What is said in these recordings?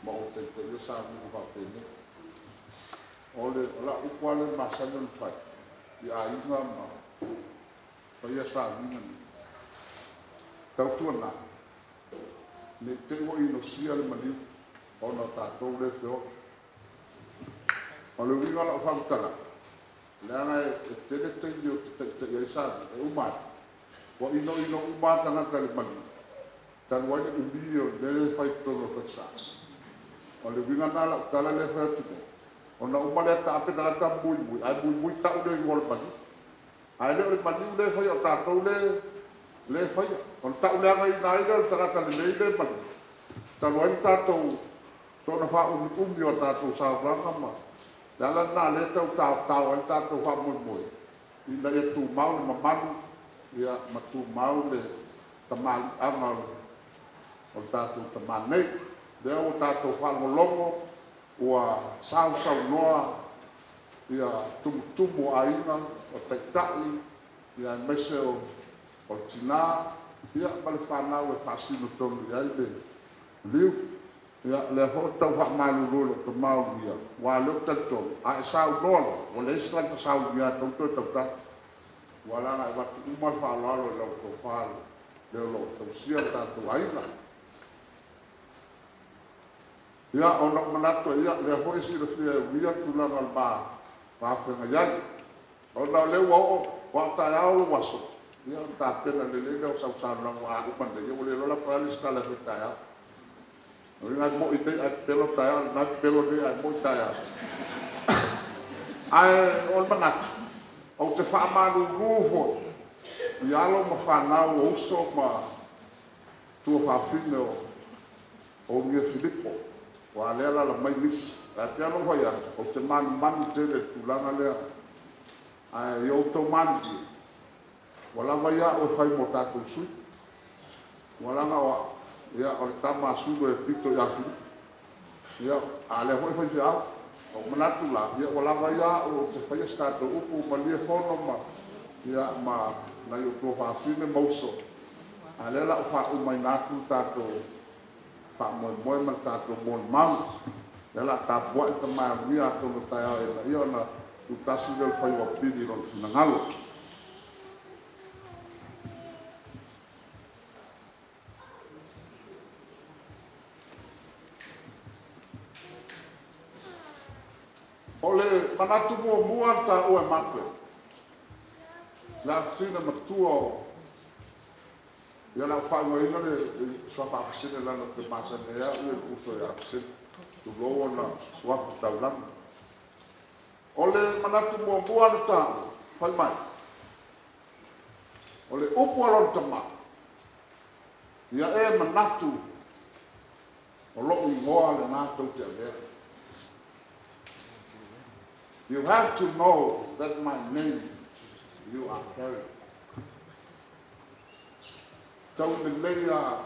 Ma ou taitaia Samusu faapenei. O le o lau upu lava lea e masani ona fai i aiga ma faia sauniga nei, tautuana ne i te i ua inosia le maliu ona o tatou lea e feola. O le uiga o lau faamatalaga, leaga e tele taimi ou te taitaia ai sauniga, e uma ane ua inoino uma lava tagata i le maliu talu ai le umi o le mea lea e fai i totonu o le falesa. O le uiga lena o lau tala lea e fai atu nei, ona uma lea taape tagata ma muimui, ae muimui tau le igoa o le maliu. Ae le o le maliu lea e faia, o tatou lea e faia. Ona tauleagaina ai lea o le tagata lelei lea e maliu, talu ai le tatou soona faaumiumi o tatou saunoaga ma le ala lena o lea e tau taotao ai le tatou faamoemoe, ina ia tumau le mamalu ma tumau le tamaliiaga o le tatou tama nei. Lea ua tatou faalogologo ua sausaunoa tumutumu o aiga, o taitai, aemaise o le tina ma le fanau e faasino tonu i ai le maliu. Ia, o lea foi ou te tau faamalulu i lou tama o Ulia, aua o lea ou te talitonu, a e saunoa loa, ua leai se tagata saunia e tatau ona toe tautala, aua leaga e avatu uma le faaaloalo i lau tofa le o lo o tausia le tatou aiga. Ia, ona ou manatu ai, ia, o lea foi e silafia e Ulia le tulaga o le ma feagai ai. Ona o lea ua oo, aua o taeao lou aso, ia ona tapena lelei lea o sau saunoaga, aua a uma nei, ia ua le iloa la po o le a le isi tala e fai taeao. O lona uiga e moni nei ae pepelo taeao, o lena e pepelo nei ae moni taeao. Ae o le manatu, ou te faamalulu foi i alo ma fanau o uso ma tuafafine o Ulia Filipo, aua o lea e alaala mai nisi. Ae pei lava ona ou fai atu, ou te manumanu tele i le tulaga lea. Ae ia outou malilie, ua lava ia au e fai mo tatou sui usufono. Ua leaga o au, ia, o le tama a Sulu e pito ia Filipo. Ia, a o lea foi e faifeau. Ua ou manatu la, ia ua lava ia au ou te faia se tatou upu, malie Fono ma, ia, ma nai ou tuafafine ma uso, a o lea o le a ou faaumaina atu le tatou faamoemoe ma le tatou molimau. O lea o le a tapuai le tama e aumia, atonu o taeao ea ona tutasi lea o le fai o Apili i lona finagalo. O le manatu muamua na taua e Mape, le afafine matua o ia, o le a ou faaigoaina le suafa Apesene leaga ou te masani ai au ia i lou uso ia Apesene, tulou ona suafa taulagi. O le manatu muamua na taua, fai mai, o le upu a lona tama, ia e manatu o lou igoa lena tou te avea. You have to know that my name you are carrying. Tau lelei a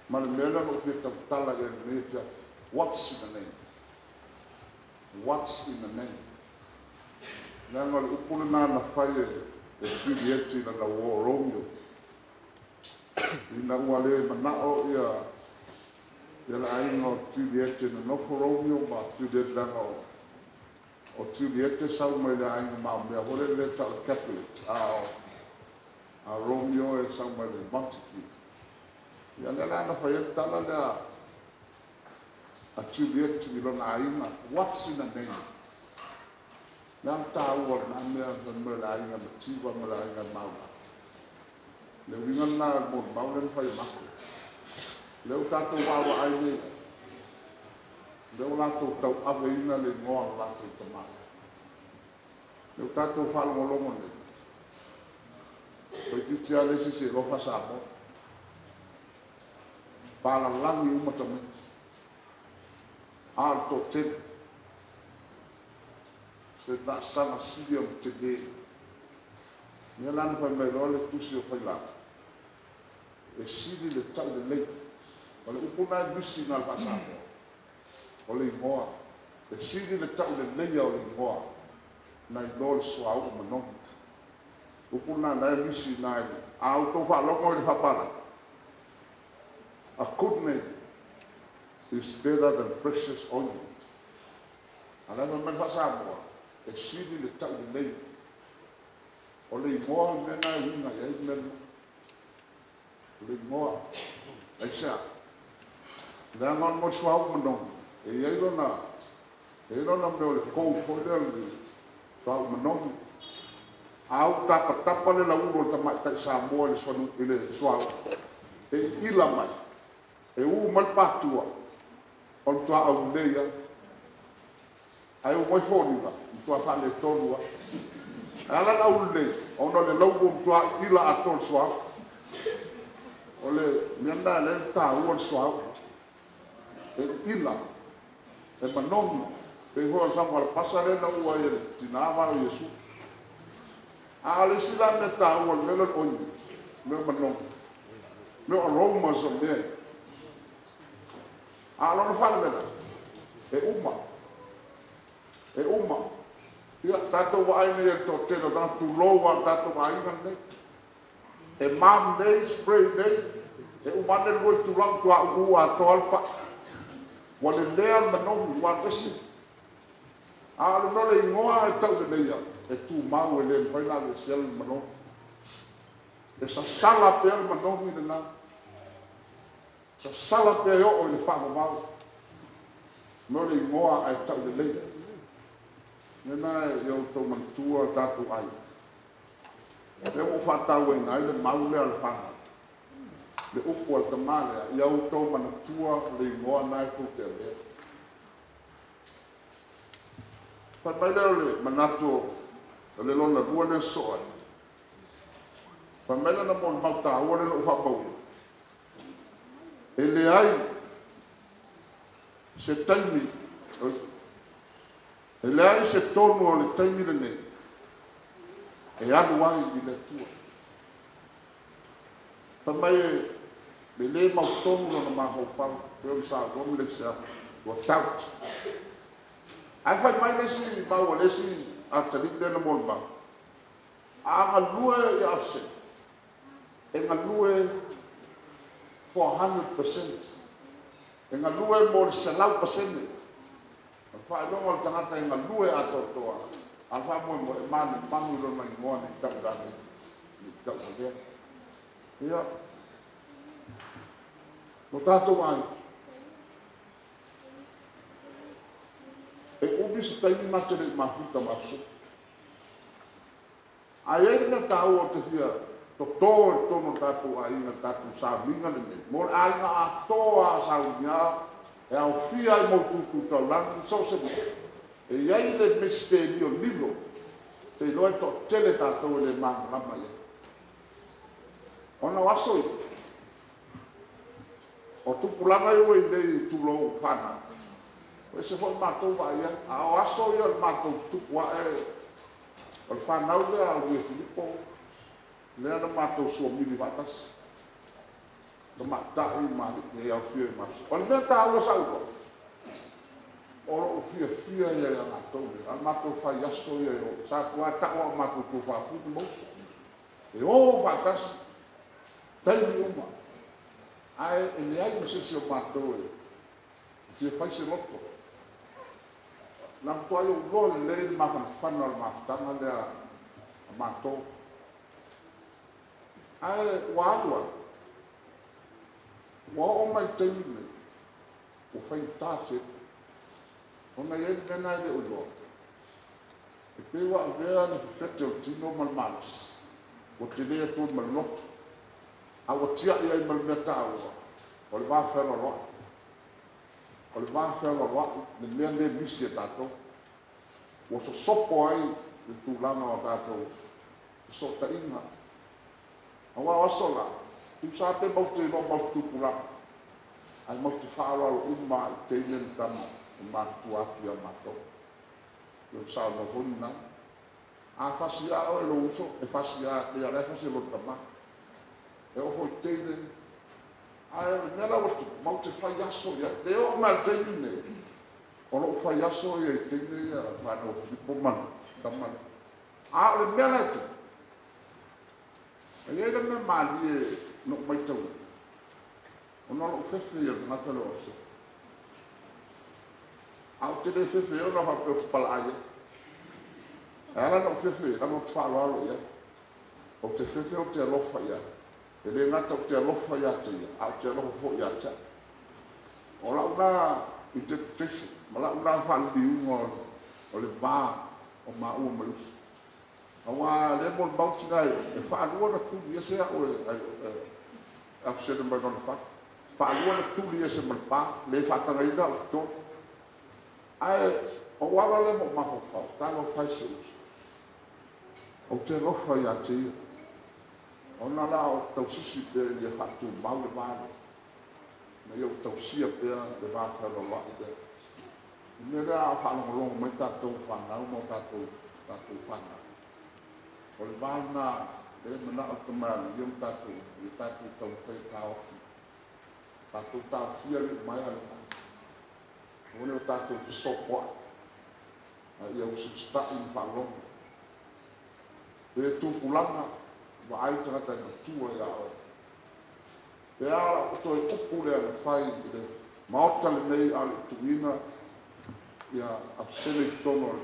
ma le mea lea na ou fia tautala i ai lenei afiafi. What's in the name? What's in the name? Leaga o le upu lena na fai e Juliet i lana uo o Romeo. Ina ua le manao ia le aiga o Juliet e nonofo Romeo ma Juliet, leaga o Juliet e sau mai le aiga maumea foi lele e tau o le Capulet, a o Romeo e sau mai le Montague. Ia lea la na fai ai le tala lea a Juliet i lona aiga, what's in the name? Le a taua o lena mea fai mai o le aiga mativa ma le aiga maula. Le uiga lena o le molimau lea na fai e Mako. Lea ua tatou vaavaai nei, lea ua latou tauaveina le igoa o le latou tama. Lea ua tatou faalogologo nei, toeitiiti lava le isi seiloga Samoa. Palalagi uma tamaiti. A o le toatele, se laasaga sili ona tele. Lea la na fai mai loa le tusi o Failao, e sili le taulelei. O le upu lena e misi i na i le faa-Samoa, o le igoa. E sili le tauleleia o le igoa nai lo le suauu manogi. Upu lena la e misi i na i le a outou faalogo i le faapalagi. A good name is better than precious ointment. A o le a fai mai le faa-Samoa, e sili le taulelei. O le igoa le mea lena e uiga i ai le mea lena. O le igoa. Aisea? Leaga o le mea o le suauu manogi, e i ai lona, e i ai lona mea o le gold foi lea o le suauu manogi. A uu tapatapa le lauulu o le tamaitai Samoa i le suauu, e iila mai, e ū mai le patua, o le matua aulelei lava. Ae oo mai foliga, e matua faaletonu lava. E ala ona aulelei, ona o le lauulu ua matua iila atoa i le suauu. O le mea lena e ala ai ona taua le suauu, e iila, e manogi, pei foi o le sago alapasa lea na uu ai e le tina vao o Iesu. A o le isi la mea taua o le mea lea o le ointment, mea o manogi, mea o aromas o mea ia, a o lona faalavelave, e uma, e uma. Ia tatou vaai nei i le toatele o tagata, tulou lava, o tatou aiga nei, e balm nei, spray nei, e uma ane le 2 itula ua matua uu atoa lava le pa'i, ua lelea le manogi ua alu ese. A o le mea o le igoa e tauleleia, e tumau e le mafai ona aveesea le manogi. E sasala pea le manogi lena, sasala pea e oo i le faavavau. Mo le igoa ae tauleleia. Lena ia outou manatua o tatou aiga. Lea ua ou faatauaina ai le mau lea a le fanau, le upu a le tama lea, ia outou manatua le igoa lena e tou te avea. Fai mai lea o le manatu o le lona lua lea e sosoo ai. Fai mai lana molimau taua lea na ou faamauina, e leai se taimi, e leai se tonu o le taimi lenei e alu ai i le Atua. Fai mai e le mautonu lona mafaufau, pei ona saunoa Meleisea, ua doubt. Ae fai mai le isi mau a le isi atalii lea na molimau, a galue ia Absalom, e galue for 100%. E galue mo le 100%. O le faailoga o le tagata e galue atoatoa, a o le faamoemoe e manumanu i lona igoa ne i tau ave, ne i tau avea. Ia, lo tatou aiga, e umi se taimi ma te le i mafuta ma Absalom. Ae i ai le mea taua ou te fia toto i totonu o le tatou aiga, le tatou sauniga lenei, mo le aiga atoa a saunia e aofia ai ma utuutu taulagi, so o se mea. E i ai le misitelio lilo, ou te iloa e toatele tatou e le malamalama i ai. Ona o aso ia, o tupulaga ia ua i inei, tulou, fanau, ua ese foi le matou vaai i ai. A o aso ia o le matou tutupu ae, o le fanau lea a Uia Filipo, lea na matou suamili faatasi, tamaitai ma alii e aofia i matou. O le mea taua sa ou iloa, o lou fiafia ia ia matou nei, a o le matou fai aso ia e o, sa tuai tau lava o matou tuafafine ma uso, e o faatasi taimi uma, ae e leai ma se isi o matou e fia fai se loto. Na matuai ou iloa lelei le mafanafana o le mafutaga lea a matou. Ae ua alu alu, ua oo mai i le taimi lenei, ua faigata tele, ona e i ai le mea lena e le o iloa, e pei ua avea le fefete o le tino ma le malosi, ua tele atu ai ma le loto, a ua tiai ai ma le mea taua, o le va fealoaloai. O le va fealoaloai le mea lea e misi ia tatou. Ua sosopo ai le tulaga o tatou fesootaiga. Aua o aso la, tusa lava pe matou te iloa matou te tupulaga, ae matou te faaaloalo uma lava i teine ma tama e matutua atu ia matou. Pei ona saunoa foi Nana. A fasi lava oe e lou uso, e fasi lava, pei lava o la e fasi e lota tama. E oo foi i teine, ae o le mea la ua tupu, matou te fai aso i ai. E oo mai lava i le taimi lenei, o lo o fai aso ia i teine ia fanau a Filipo ma le tama lea. A o le mea la e tupu, e i ai le mea malie na ou matauina, ona o lou fefe ia o le tagata lea o Absalom. Ae ou te le fefe i ai ona faapea ou te palaai ai. E ala ona ou fefe i ai, leaga ou te faaaloalo i ai. Ou te fefe ou te alofa i ai. E le gata ou te alofa ia te ia, ae ou te alofa foi ia te au. O lau la interpretation ma lau la faaliliuga o le va o maua ma le uso. Aua o lea e molimau le tina e faalua ona tuli ese au e Abesena mai lona fale. Faalua ona tuli ese ma le pa, le faatagaina au i totonu. Ae ou ala lea ma ou mafaufau, talofa e i si ou uso. Ou te alofa ia te ia, ona la o tausisi pea ia faatumau le va lea, ina ia ou tausia pea le va fealoaloai lea. O le mea lea a o faalogologo mai tatou fanau ma tatou fanau, o le va lena lea e manao le Tama e alu ia ma tatou uma, ia tatou taumafai e taofi, tatou taofia le iumaea le va. Aua ne i o tatou fesopoai, a ia usiusitai ma faalogo. Pe tupulaga, vaai le tagata e matua ia oe. Pe a lau toe upu lea na fai i le Maota lenei a o le i tuuina Abesena i totonu o le...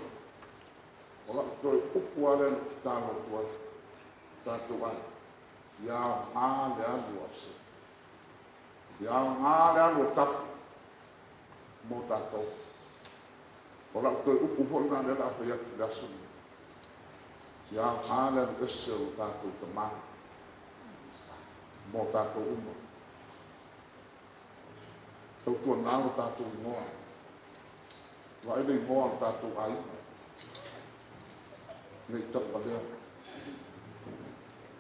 O lau toe upu lava lea na ou tatalo atu ai i tatou aiga, ia aoga le alu a Abesena. Ia aoga le alu a Tapu mo tatou. O lau toe upu foi lena lea o le a fai atu i le aso lenei. Ia aoga le alu ese o lo tatou tama mo tatou uma. Tautuana lo tatou igoa. Vaai le igoa o le tatou aiga ne i tauvalea.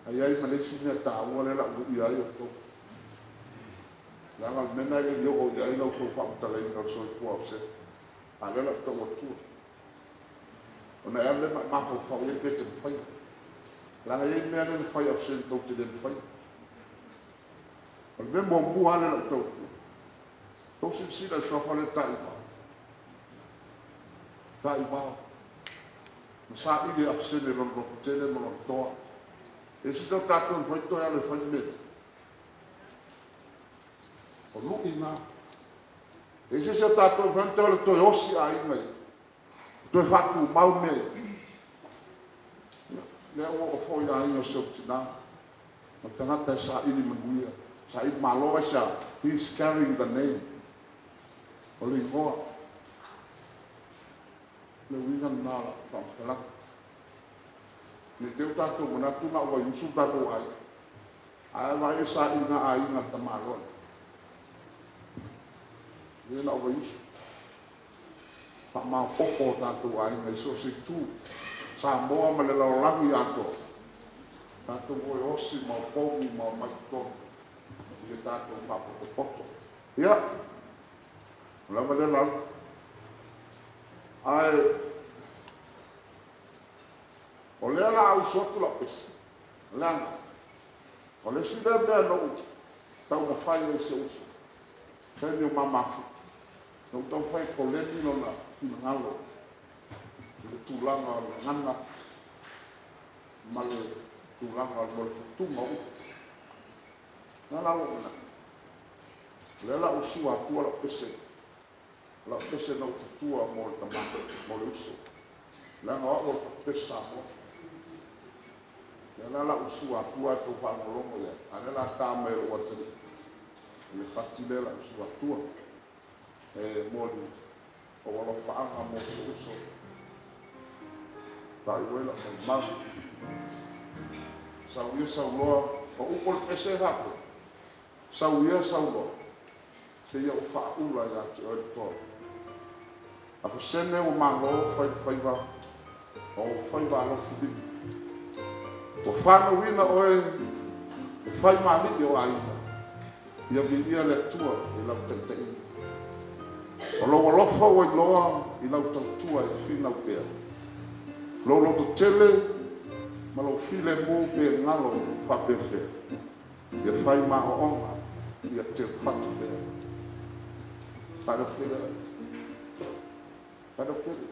A i ai ma le isi mea taua lea o le a ou luia ai outou. Leaga o le mea lena e le i oo i ai la outou faamatalaina o le soifua o Abesena, a o lea o le a ou tau atua. Ona e alu lea ma e mafaufau i ai pe e te mafaia. Leaga e i ai mea lea na fai e Abesena tou te le mafaia. O le mea muamua lava lea o le a ou tau atua, tou silasila i le suafa lea Taivao. Taivao. Na saili e Abesena i lona lototele ma lona toa. E ese o tatou mafai ona toe alu e fai le mea lea? O lui na. E i ai se isi o tatou e mafai ona toe alu e toe osi aiga ia, toe faatumau mea ia? Ia, lea ua oo foi i aiga o si ou tina, o le tagata e saili manuia, saili malo aisea? He is carrying the name. O le igoa. O le uiga lena o lau faamatalaga. Ne i te i ua tatou manatu na o Vaiusu lo tatou aiga, ae vaai i le sailiga aiga a le tamaloa lea. E le na o Vaiusu. Faamaopoopo o tatou aiga i so o se itu, Samoa ma le lalolagi atoa, tatou o e osi ma opogi ma omai i totonu ia tatou faapotopoto. Ia, ua lava lea lauga. Ae o lea o le a usu atu lau pese, leaga o le isi lea mea na ou taumafai ai i si ou uso, taimi o ma mafuta, na ou taumafai e koleni lona finagalo i le tulaga o le gagana ma le tulaga mo le futuga o upu. O lea la ua ou manatu, o lea o le a ou sua atua lau pese, lau pese na ou futua mo le tama, mo le uso, leaga o au o le fatupese Samoa. O lea la o le a ou sua atua ae tou faalogologo i ai, a o lea o le a ta mai e lou atalii le fati lea o le a ou sua atua. E momoli ou alofaaga mo si ou uso, faaiu ai lau molimau. Sau ia sau loa, o upu o le pese e faapea, sau ia sau loa, seia ou faaula ia te oe le toa. Abesene ua malo fai le faiva o ou faiva alofilima. Ua fanauina oe e fai ma alii o aiga, ia viia le Atua i lau taitaiga. O lou alofa ua iloa i lau tautua e finau pea, lou lototele ma lou filemu pe galo faapefea, ia fai ma aoaoga, ia teufatu pea. Faaleotele. Faaleotele.